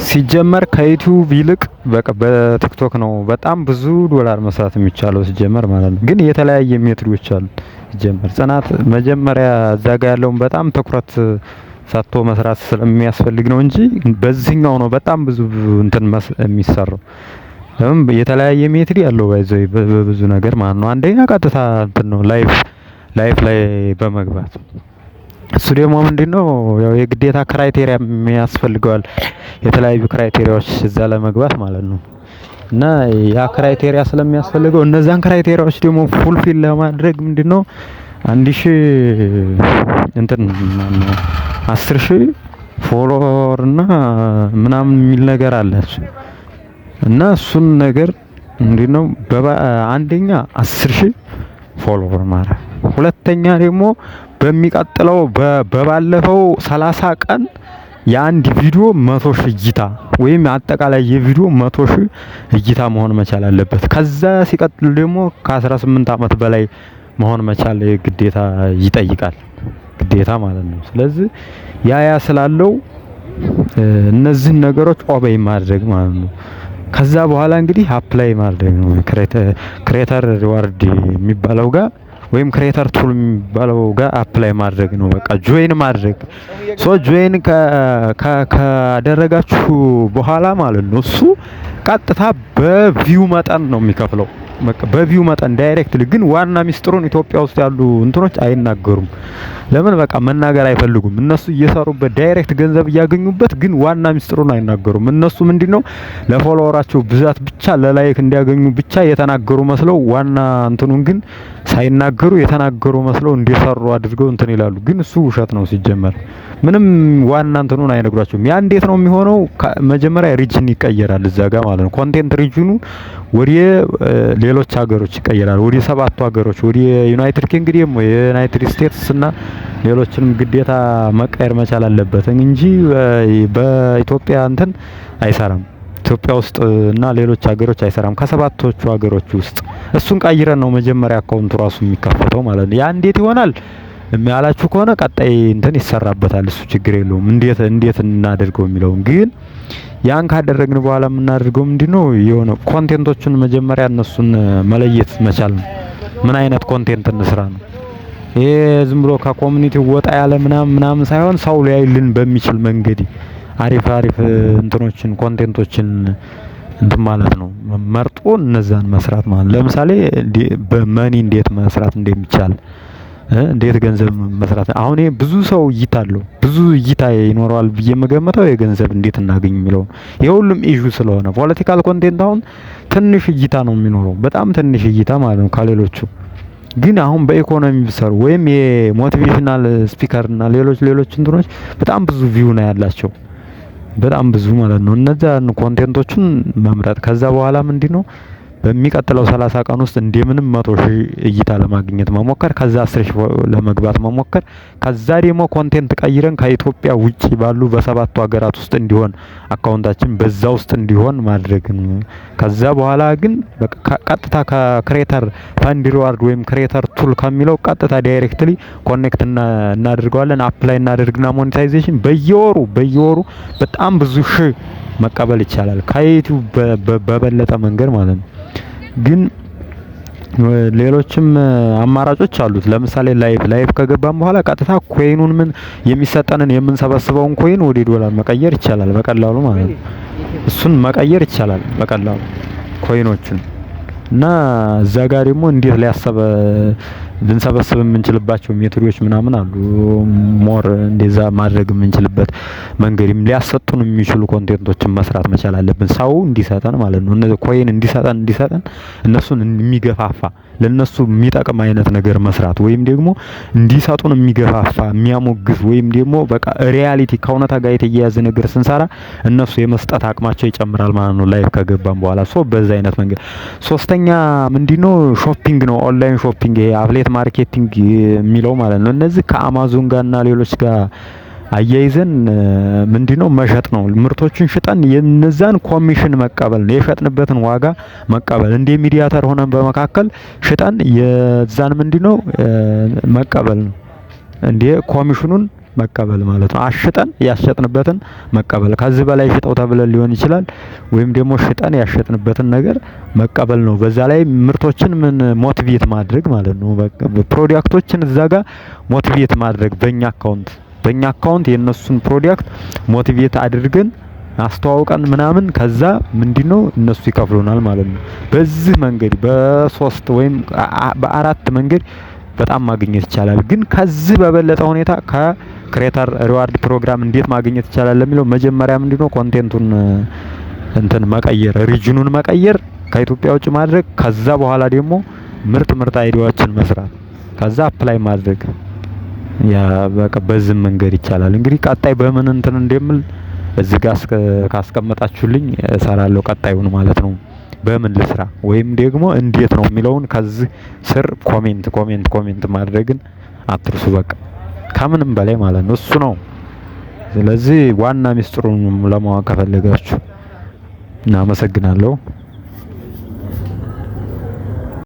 ሲጀመር ከ YouTube ይልቅ በቃ በ TikTok ነው በጣም ብዙ ዶላር መስራት የሚቻለው ሲጀመር ማለት ነው። ግን የተለያየ method ኦች አሉ። ሲጀመር ጽናት መጀመሪያ እዛ ጋ ያለውን በጣም ትኩረት ሰጥቶ መስራት ስለሚያስፈልግ ነው እንጂ በዚህኛው ነው በጣም ብዙ እንትን የሚሰራው። ለምን የተለያየ method ያለው by the way በብዙ ነገር ማለት ነው። አንደኛ ቀጥታ እንትን ነው፣ live ላይ በመግባት። እሱ ደግሞ ምንድነው፣ ያው የግዴታ criteria ያስፈልገዋል። የተለያዩ criteria ዎች እዛ ለመግባት ማለት ነው። እና ያ criteria ስለሚያስፈልገው እነዛን criteria ዎች ደግሞ fulfill ለማድረግ ምንድነው 1000 እንትን 10,000 follower እና ምናምን የሚል ነገር አለ። እና እሱን ነገር ምንድነው፣ አንደኛ 10,000 follower ማለት፣ ሁለተኛ ደግሞ በሚቀጥለው በባለፈው 30 ቀን የአንድ ቪዲዮ 100,000 እይታ ወይም አጠቃላይ የቪዲዮ 100,000 እይታ መሆን መቻል አለበት። ከዛ ሲቀጥል ደግሞ ከ18 ዓመት በላይ መሆን መቻል ግዴታ ይጠይቃል። ግዴታ ማለት ነው። ስለዚህ ያ ስላለው እነዚህን ነገሮች obey ማድረግ ማለት ነው። ከዛ በኋላ እንግዲህ apply ማድረግ ነው። Creator reward የሚባለው ጋር ወይም creator tool የሚባለው ጋር apply ማድረግ ነው። በቃ join ማድረግ። So join ካደረጋችሁ በኋላ ማለት ነው እሱ ቀጥታ በ view መጠን ነው የሚከፍለው። በቃ በ view መጠን directly። ግን ዋና ሚስጥሩን ኢትዮጵያ ውስጥ ያሉ እንትኖች አይናገሩም። ለምን? በቃ መናገር አይፈልጉም። እነሱ እየሰሩበት direct ገንዘብ እያገኙበት ግን ዋና ሚስጥሩን አይናገሩም። እነሱ ምንድነው ለ follower ኣቸው ብዛት ብቻ ለ like እንዲያገኙ ብቻ የተናገሩ መስለው፣ ዋና እንትኑን ግን ሳይናገሩ የተናገሩ መስለው እንዲሰሩ አድርገው እንትን ይላሉ። ግን እሱ ውሸት ነው ሲጀመር። ምንም ዋና እንትኑን አይነግሯቸውም። ያ እንዴት ነው የሚሆነው? መጀመሪያ region ይቀየራል እዛ ጋር ማለት ነው። Content region ኑ ወደ ሌሎች ሀገሮች ይቀየራል። ወደ ሰባቱ ሀገሮች፣ ወደ United Kingdom፣ United States እና ሌሎችንም ግዴታ መቀየር መቻል አለበት እንጂ በኢትዮጵያ እንትን አይሰራም። ኢትዮጵያ ውስጥ እና ሌሎች ሀገሮች አይሰራም። ከሰባቶቹ ሀገሮች ውስጥ እሱን ቀይረን ነው መጀመሪያ account ኡ ራሱ የሚከፈተው ማለት ነው። ያ እንዴት ይሆናል ያላችሁ ከሆነ ቀጣይ እንትን ይሰራበታል። እሱ ችግር የለውም። እንዴት እንዴት እናደርገው የሚለውን ግን ያን ካደረግን በኋላ የምናደርገው ምንድነው፣ የሆነ content ኦችን መጀመሪያ እነሱን መለየት መቻል ነው። ምን አይነት content እንስራ ነው። ይሄ ዝም ብሎ ከ community ው ወጣ ያለ ምናምን ምናምን ሳይሆን ሰው ሊያይልን በሚችል መንገድ አሪፍ አሪፍ እንትኖችን content ኦችን እንትን ማለት ነው፣ መርጦ እነዛን መስራት ማለት ነው። ለምሳሌ በ money እንዴት መስራት እንደሚቻል፣ እንዴት ገንዘብ መስራት፣ አሁን ይሄ ብዙ ሰው እይታ አለው፣ ብዙ እይታ ይኖረዋል ብዬ የምገምተው የገንዘብ እንዴት እናገኝ የሚለው የሁሉም issue ስለሆነ። Political content አሁን ትንሽ እይታ ነው የሚኖረው፣ በጣም ትንሽ እይታ ማለት ነው ከሌሎቹ። ግን አሁን በኢኮኖሚ ቢሰሩ ወይም የ motivational speaker እና ሌሎች ሌሎች እንትኖች በጣም ብዙ view ነው ያላቸው፣ በጣም ብዙ ማለት ነው። እነዛን content ኦችን መምረጥ፣ ከዛ በኋላ ምንድነው በሚቀጥለው 30 ቀን ውስጥ እንደምንም 100,000 እይታ ለማግኘት መሞከር፣ ከዛ 10,000 ለመግባት መሞከር፣ ከዛ ደግሞ content ቀይረን ከኢትዮጵያ ውጪ ባሉ በሰባቱ ሀገራት ውስጥ እንዲሆን account ኣችን በዛ ውስጥ እንዲሆን ማድረግ ነው። ከዛ በኋላ ግን ቀጥታ ከ creator fund reward ወይም creator tool ከሚለው ቀጥታ directly connect እናደርገዋለን። Apply እናደርግና monetization በየወሩ በየወሩ በጣም ብዙ ሺህ መቀበል ይቻላል፣ ከ YouTube በበለጠ መንገድ ማለት ነው። ግን ሌሎችም አማራጮች አሉት። ለምሳሌ live ከገባን በኋላ ቀጥታ coin ኑን ምን የሚሰጠንን የምንሰበስበውን coin ወደ ዶላር መቀየር ይቻላል በቀላሉ ማለት ነው። እሱን መቀየር ይቻላል በቀላሉ coin ኦችን። እና እዛ ጋር ደግሞ እንዴት ሊያሰበ ልንሰበስብ የምንችልባቸው method ኦች ምናምን አሉ። More እንደዛ ማድረግ የምንችልበት መንገድም ሊያሰጡን የሚችሉ content ኦችን መስራት መቻል አለብን። ሰው እንዲሰጠን ማለት ነው። እነዚህ coin እንዲሰጠን እነሱን የሚገፋፋ፣ ለነሱ የሚጠቅም አይነት ነገር መስራት ወይም ደግሞ እንዲሰጡን የሚገፋፋ፣ የሚያሞግስ ወይም ደግሞ በቃ reality ከእውነታ ጋር የተያያዘ ነገር ስንሰራ እነሱ የመስጠት አቅማቸው ይጨምራል ማለት ነው። Live ከገባን በኋላ so በዛ አይነት መንገድ። ሶስተኛ ምንድነው? Shopping ነው። Online shopping፣ ይሄ affiliate marketing የሚለው ማለት ነው። እነዚህ ከአማዞን ጋርና ሌሎች ጋር አያይዘን ምንድነው መሸጥ ነው። ምርቶችን ሽጠን የነዛን ኮሚሽን መቀበል ነው። የሸጥንበትን ዋጋ መቀበል፣ እንደ mediator ሆነን በመካከል ሽጠን የዛን ምንድነው መቀበል ነው። እንደ ኮሚሽኑን መቀበል ማለት ነው። አሽጠን ያሸጥንበትን መቀበል። ከዚህ በላይ ሽጠው ተብለን ሊሆን ይችላል፣ ወይም ደግሞ ሽጠን ያሸጥንበትን ነገር መቀበል ነው። በዛ ላይ ምርቶችን ምን motivate ማድረግ ማለት ነው። በቃ product ኦችን እዛ ጋር motivate ማድረግ በእኛ account የእነሱን product motivate አድርገን አስተዋውቀን ምናምን ከዛ ምንድነው እነሱ ይከፍሉናል ማለት ነው። በዚህ መንገድ በሶስት ወይም በአራት መንገድ በጣም ማግኘት ይቻላል። ግን ከዚህ በበለጠ ሁኔታ ከ creator reward program እንዴት ማግኘት ይቻላል ለሚለው መጀመሪያ ምንድነው content ኡን እንትን መቀየር፣ region ኑን መቀየር፣ ከኢትዮጵያ ውጭ ማድረግ፣ ከዛ በኋላ ደግሞ ምርጥ ምርጥ idea ዎችን መስራት፣ ከዛ apply ማድረግ። ያ በቃ በዚህ መንገድ ይቻላል። እንግዲህ ቀጣይ በምን እንትን እንደምል እዚህ ጋር ካስቀመጣችሁልኝ እሰራለሁ ቀጣዩን ማለት ነው። በምን ልስራ ወይም ደግሞ እንዴት ነው የሚለውን ከዚህ ስር comment comment comment ማድረግን አትርሱ። በቃ ከምንም በላይ ማለት ነው እሱ ነው። ስለዚህ ዋና ሚስጥሩን ለማወቅ ከፈለጋችሁ እናመሰግናለሁ።